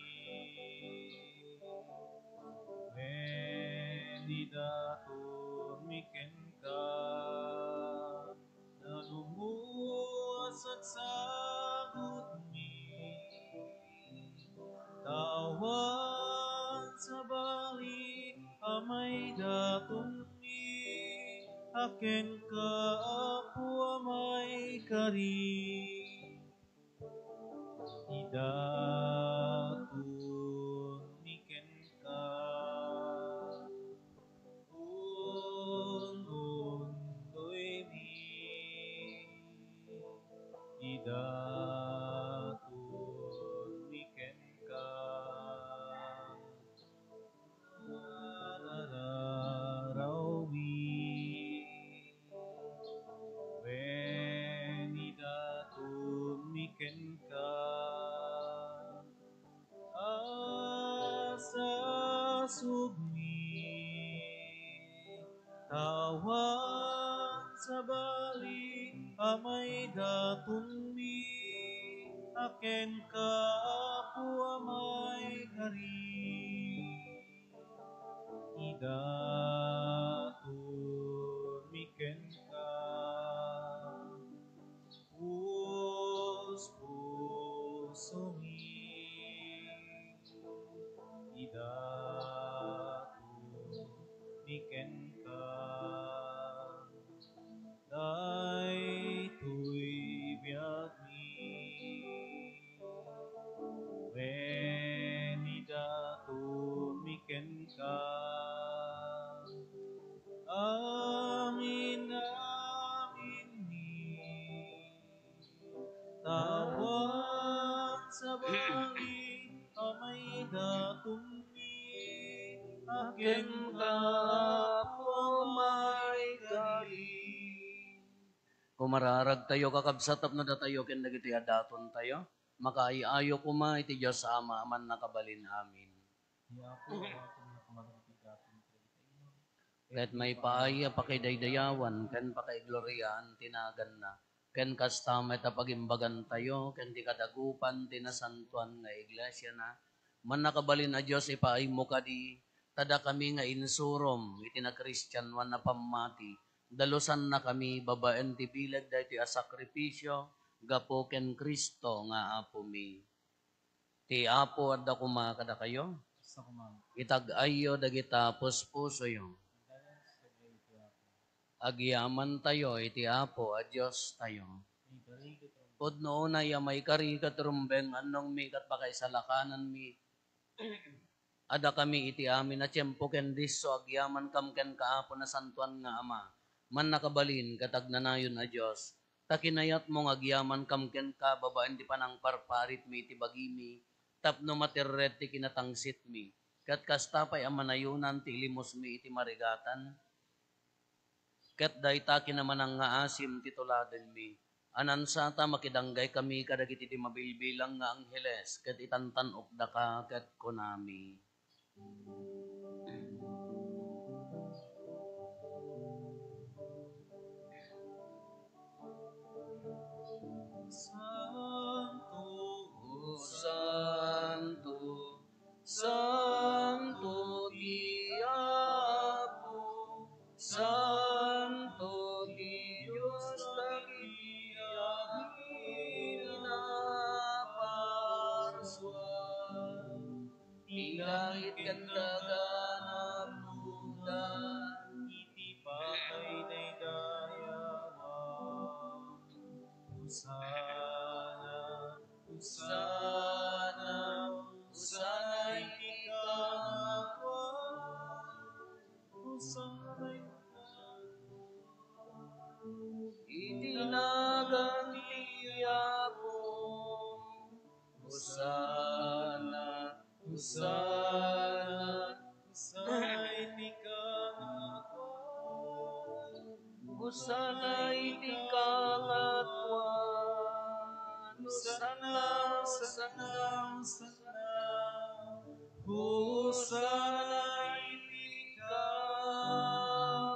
Wen, idatonmi kenka, nalumo a sagsaga. May datonmi a kenka, Apo a maikari. Idatonmi kenka. Unundoymi. Idatonmi kenka. Ararawmi. Wen idatonmi kenka. Asasubmi. Awan sabali a may datonmi a kenka, Apo a maikari. Idatonmi kenka. Puspusomi. Idatonmi kenka. Daytoy biagmi. Wen idatonmi kenka. Amin, aminmi. Awan sabali a may datonmi a kenka, Apo a maikari. Kumararagtayo, kakabsat, tapno datayo ken dagitoy a datontayo, makaay-ayo koma iti Dios Ama a mannakabalin. Amin. Ti Apo, awatenna koma dagiti daton ken dagiti imnon. Ket maipaay a pakidaydayawan ken pakaigloriaan ti naganna, ken kasta met a pagimbagantayo ken ti kadagupan ti nasantoan nga iglesiana. Mannakabalin a Dios, ipaaymo kadi, ta dakami nga insurom iti nakristianoan a pammati, dalosannakami babaen ti bileg daytoy a sakrifisio gapu ken Cristo nga Apomi. Ti Apo adda koma kadakayo. Kasta koma. Itag-ayyo dagita puspusoyo. Agyamantayo iti Apo a Diostayo. Pudno unay a maikari ket rumbeng, annongmi ket pakaisalakananmi. Adakami iti amin a tiempo ken disso agyamankam kenka, Apo, nasantoan nga Ama, mannakabalin ket agnanayon a Dios, ta kinayatmo nga agyamankam kenka babaen ti panangparparitmi iti bagimi tapno matirred ti kinatangsitmi, ket kasta pay a manayonan ti ilimusmi iti marigatan. Ket dayta kinamanangngaasem ti tuladenmi, a nansata makidanggay kami kadagiti di mabilbilang nga angheles, ket itantan-okdaka, ket kunami: Santo, Santo, Santo ti Apo, Santo ti Dios dagiti aginaparsua. Ti langit ken daga napudno iti pakidaydayawan. Hosanna, Hosanna, Hosanna iti kangatoan. Hosanna iti kangatoan. Iti nagan ti Apo. Hosanna, Hosanna, Hosanna iti kangatoan. Hosanna iti kangatoan. Hosanna, Hosanna, Hosanna. Hosanna iti kangatoan.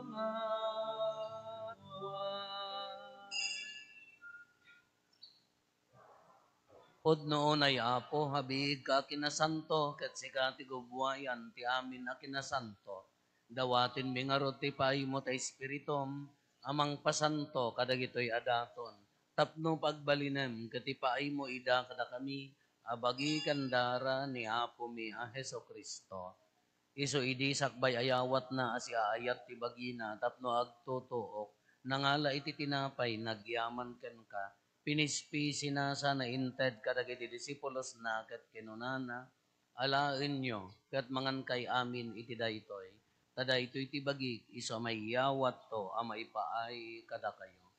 Pudno unay, Apo, a biigka a kinasanto, ket sika ti gubuayan ti amin a kinasanto. Dawatenmi ngarud ti paaymo ta Espiritum a mangpasanto kadagitoy a daton, tapno pagbalinem ket ipaaymo ida kadakami a bagi ken dara ni Apomi a Jesu-Cristo. Isu idi sakbay ayawatna a siaayat ti bagina tapno agtutuok, nangala iti tinapay, nagyaman kenka, pinispisina sana inted kadagiti disipulosna ket kinunana, "Alaenyo ket mangankay amin iti daytoy, ta daytoy ti bagik isu a maiyawatto a maipaay kadakayo."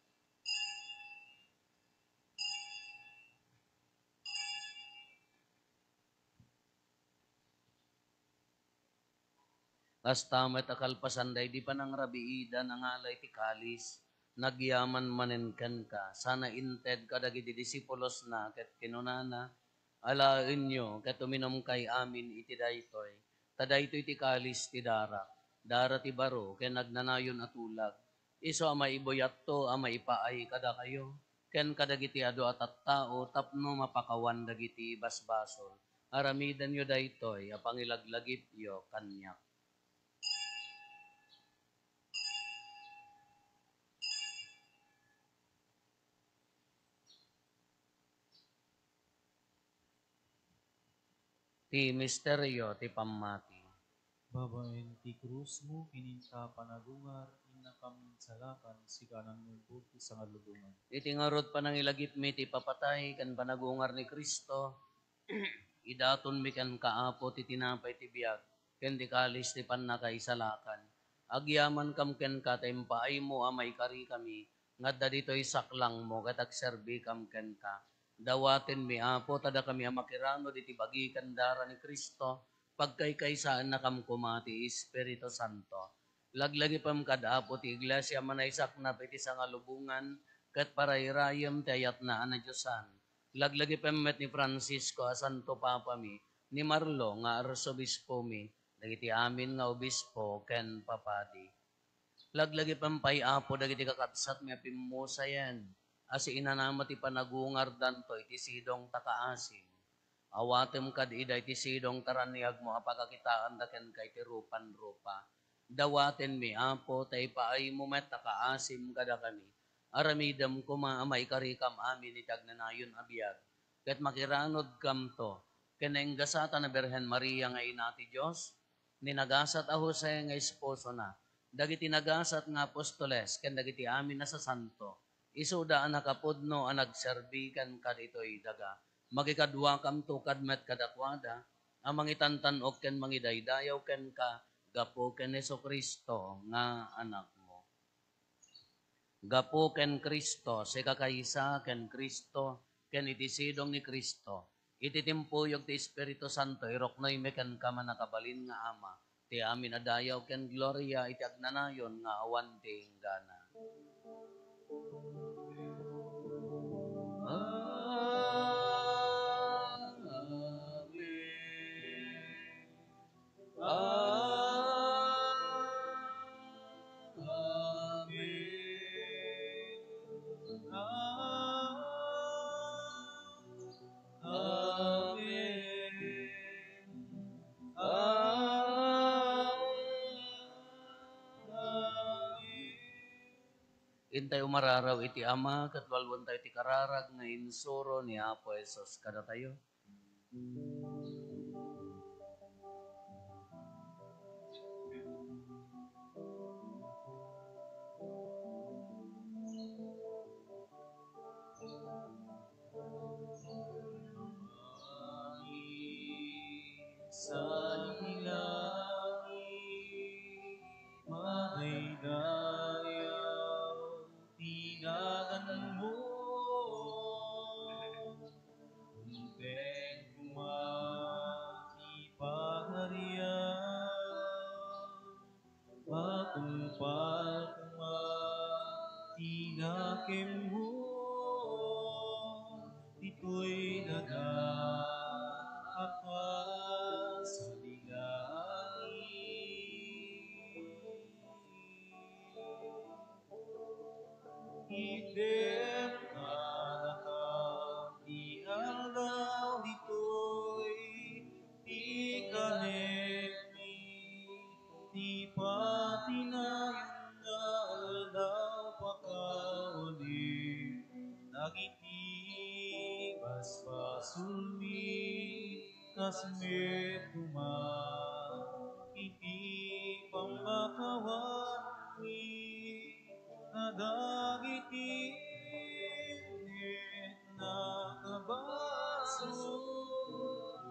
Kasta met a kalpasan daydi panangrabiida, nangala iti kalis, nagyaman manen kenka, sana inted kadagiti disipulosna ket kinunana, "Alaenyo ket uminumkay amin iti daytoy, ta daytoy ti kalis ti darak, dara ti baro ken agnanayon a tulag, isu a maibuyatto a maipaay kadakayo ken kadagiti adu a tattao tapno mapakawan dagiti basbasol. Aramidenyo daytoy a pangilaglagipyo kaniak." Ti misterio ti pammati. Babaen ti krusmo ken inka panagungar, innakam insalakan, sika a nannubbot ti sangalubongan. Iti ngarud panangilagipmi ti ipapatay ken panagungar ni Cristo, idatonmi kenka, Apo, ti tinapay ti biag ken ti kalis ti pannakaisalakan. Agyamankam kenka ta impaaymo a maikarikami nga adda ditoy saklangmo ket agserbikam kenka. Dawatenmi, Apo, ta dakami a makiranod iti bagi ken dara ni Cristo, pagkaykaysaennakam koma ti Espiritu Santo. Laglagipem kad Apo ti Iglesia a manaisaknap iti sangalubongan ket parayrayem ti ayatna a nadiosan. Laglagipem met ni Francisco a Santo Papami, ni Marlo nga Arsobispomi, dagiti amin nga obispo ken papadi. Laglagipem pay, Apo, dagiti kakabsatmi a pimmusayen a siinanam ti panagungardanto iti sidong ta kaasim. Awatem kad ida iti sidong ta raniagmo a pagakitaanda kenka iti rupan-rupa. Dawatenmi, Apo, ta ipaaymo met a kaasim kadakami. Aramidem koma a maikarikam amin iti agnanayon a biag, ket makiranodkamto ken nainggasatan a Birhen Maria nga Ina ti Dios, ni nagasat a Jose nga esposona, dagiti nagasat nga apostoles, ken dagiti amin a sasanto, isuda a nakapudno a nagserbi kenka ditoy daga. Makikaduakamto kad met kadakuada a mangitantan-ok ken mangidaydayaw kenka gapu ken Jesu-Cristo nga Anakmo. Gapu ken Cristo, sika kaysa ken Cristo, ken iti sidong ni Cristo, iti timpuyog ti Espiritu Santo, iruknoymi kenka, mannakabalin nga Ama, ti amin a dayaw ken gloria iti agnanayon nga awan ti inggana. Amen. Amen. Amen. Amen. Amen. Intay umararaw iti Ama, ket walwentayo ti kararag nga insuro ni Apo Jesus kadatayo. Sa langit, madaydayaw ti ngaganmo. Inted koma ti Pagarian, matungpal koma ti nakemmo ditoy daga a kas iti langit. Itedka kadakami ti aldaw ditoy, ti kanenmi ti patinayon nga aldaw. Pakaawnem dagiti basbasolmi, kas met koma ti Kawanmi kadagiti nakabasol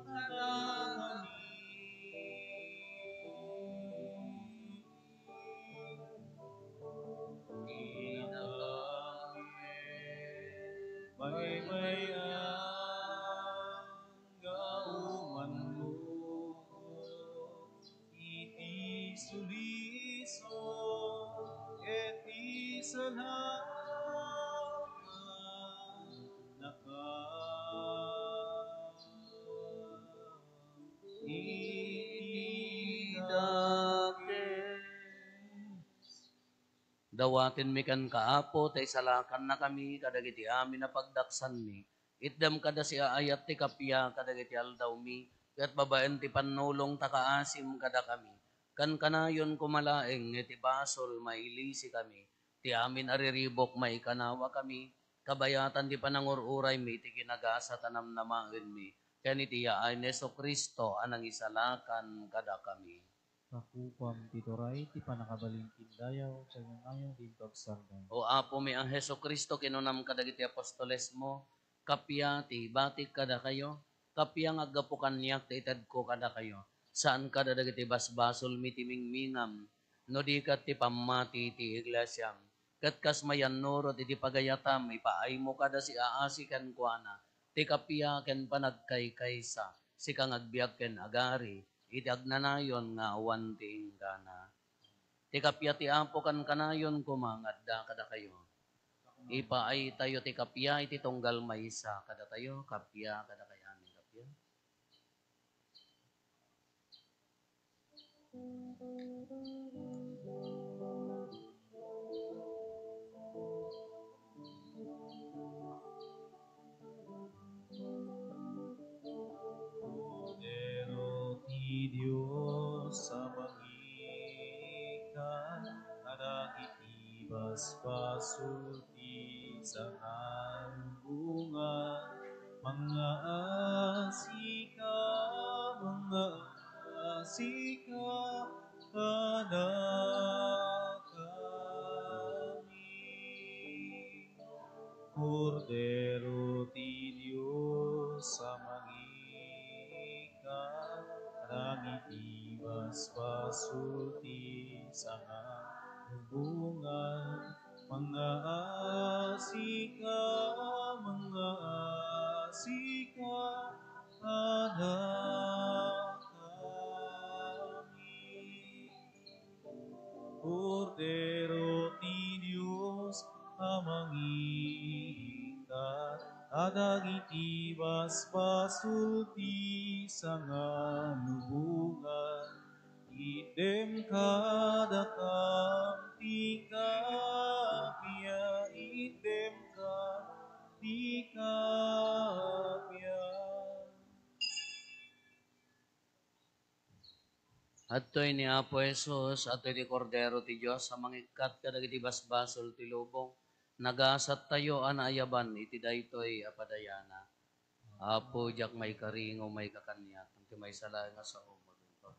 kadakami. Maymayaan nga umanmo iti sulisog ket isalakannaka iti dakes. Dawatenmi kenka, Apo, ta isalakannakami kadagiti amin a pagdaksanmi. Itdem kada siaayat ti kappia kadagiti aldawmi, ket babaen ti pannulong ta kaasim kadakami. Kankanayon koma laeng nga iti basol mailisikami, ti amin a riribuk maikanawakami, kabayatan ti panangur-uraymi iti kinagasat a namnamaenmi, ken iti yaay ni Jesu-Cristo a nangisalakan kadakami. Kakupam ti turay ti pannakabalin ken dayaw, ken ngayo ti impagsanday. O Apomi a Jesu-Cristo, kinunam kadagiti apostolesmo, kappia ti ibatik kadakayo, kappia nga aggapu kaniak ti itedko kadakayo. Saan kada dagiti basbasolmi ti mingmingam, no di ket ti pammati ti iglesiam. Ket kas mayannurot iti pagayatam, ipaaymo kada siaasi kenkuana ti kappia ken panagkaykaysa, sika nga agbiag ken agari iti agnanayon nga awan ti inggana. Ti kappia ti Apo kankanayon koma nga adda kadakayo. Ipaaytayo ti kappia iti tunggal maysa kadatayo, kappia kadakayo amin, kappia. Kordero ti Dios a mangikan kadagiti basbasol ti sangalubongan, mangngaasika, mangngaasika kadakami. Kordero ti Dios a mangikan kadagiti basbasol ti sangalubongan, mangngaasika, mangngaasika kadakami. Kordero ti Dios a mangikan kadagiti basbasol ti sangalubongan, itdem kadakam ti kappia, itdem ka ti kappia. Adtoy ni Apo Jesus, adtoy ti Kordero ti Dios a mangikkat kadagiti basbasol ti lubong. Nagasattayo a naayaban iti daytoy a padayana. Apo, diak maikaringaw maikakaniak, ngem ti maysa laeng a saom, agingga.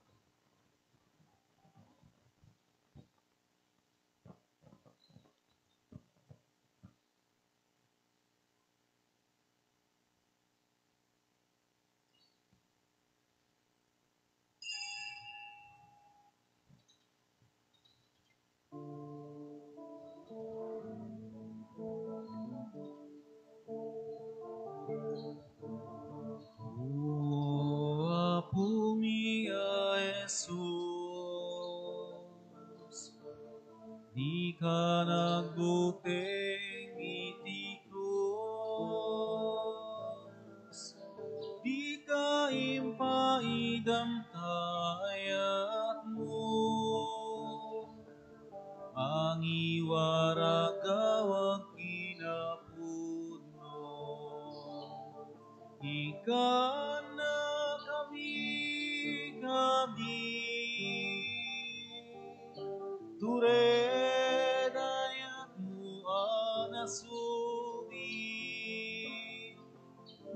O Apomi a Jesus, dika nagbuteng iti krus, dika impaidam ta ayatmo. Mangiwaragaw a kinapudno. Ikannakami kadi, tured ayatmo a nasudi.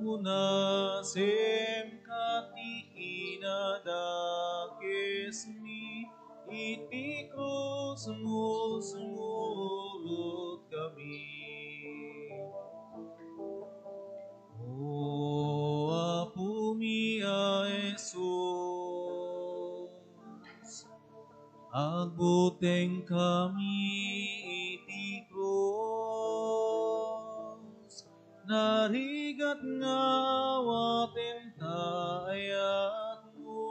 Unasemka ti kinadakesmi iti sumurot kami. O Apomi a Jesus, agbuteng kami iti krus, narigat nga awaten ta ayatmo.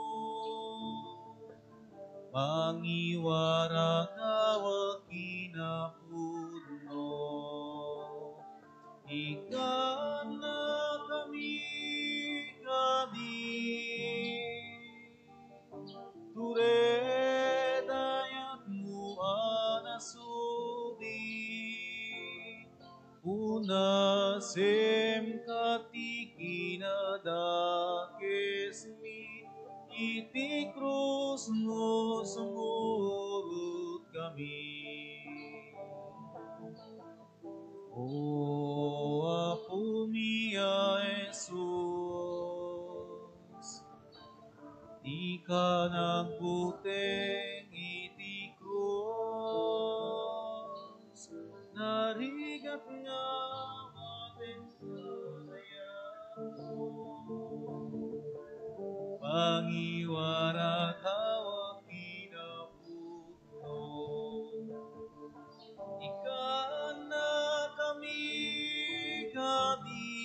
Pangiwara ta awan kinapudno. Ikkanna kami kadi. Tured ayatmo a nasudi. Unasem ka ti kinadakesmi, iti krusmo sumurot kami. O Apomi a Jesus, dika nagbuteng iti krus, narigat nga awaten ta ayatmo. Pangiwara ta awan kinapudno. Ikkanna kami kadi.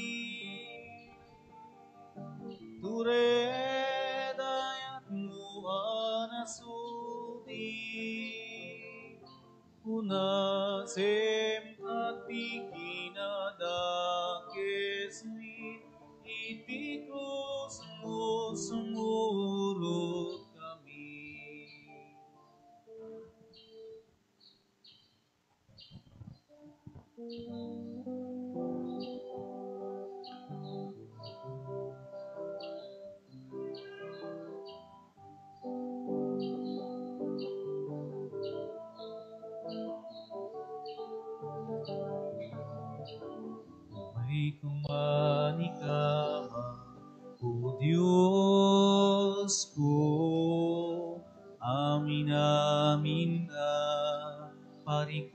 Tured ayatmo a nasudi. Unasem ka ti kinadakesmi, iti krusmo sumurot kami. May kumanikama, O Dios ko, amin-amin nga parikutko.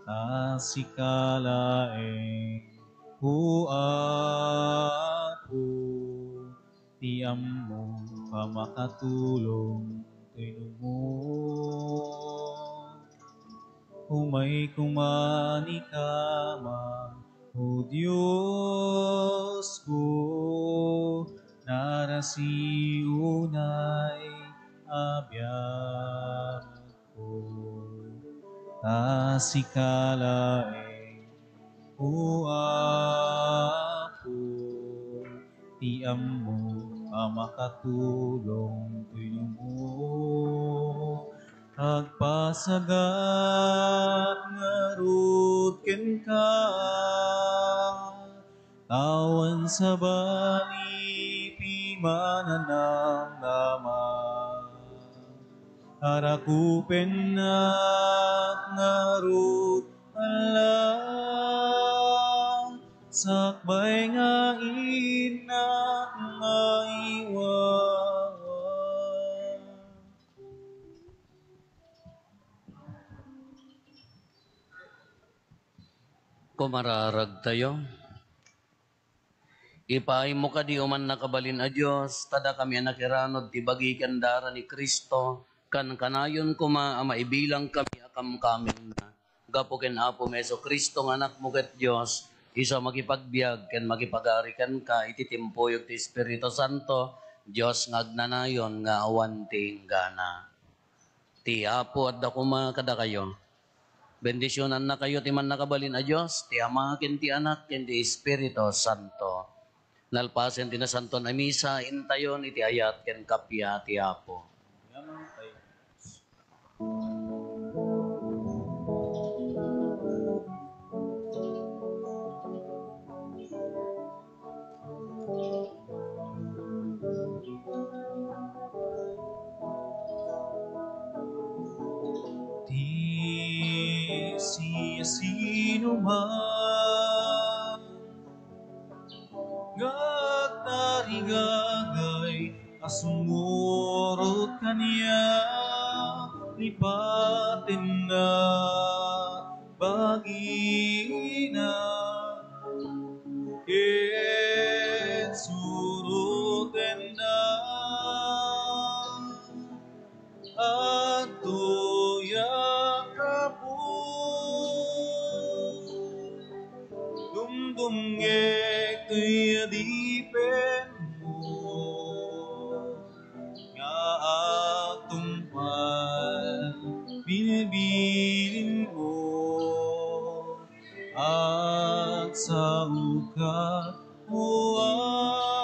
Ta sika laeng, O Apo, ti ammok a makatulong ken umay. Umay kumanikama, O Dios ko, narasi unay a biag ko. Ta sika laeng, O Apo, ti ammok a makatulong ken umay. Agpasagat ngarud kenka, awan sabali ti mananamnama. Arakupennak ngarud, Ala, sakbay nga innak maiwawa. Kumararagtayo. Ipaaymo kadi, O mannakabalin a Dios, ta dakami a nakiranud ti bagi ken dara ni Cristo, kankanayon koma a maibilangkami a kamkamengna. Gapu ken Apomi Jesu-Cristo nga Anakmo ket Dios, isu a makipagbiag ken makipagari kenka iti timpuyog ti Espiritu Santo, Dios nga agnanayon nga awan ti inggana. Ti Apo adda koma kadakayo. Bendisionannakayo ti mannakabalin a Dios, ti Ama, ken ti Anak, ken ti Espiritu Santo. Nalpasen ti Nasantoan a Misa, intayon iti ayat ken kappia ti Apo. Yaman tayo. Ti siasinoman nga agtarigagay a sumurot kaniak, lipatenna bagina, ket surotenna. Adtoyak, Apo, dumdumngek ti adipenmo, nga agtungpal bilbilinmo, agsaoka, O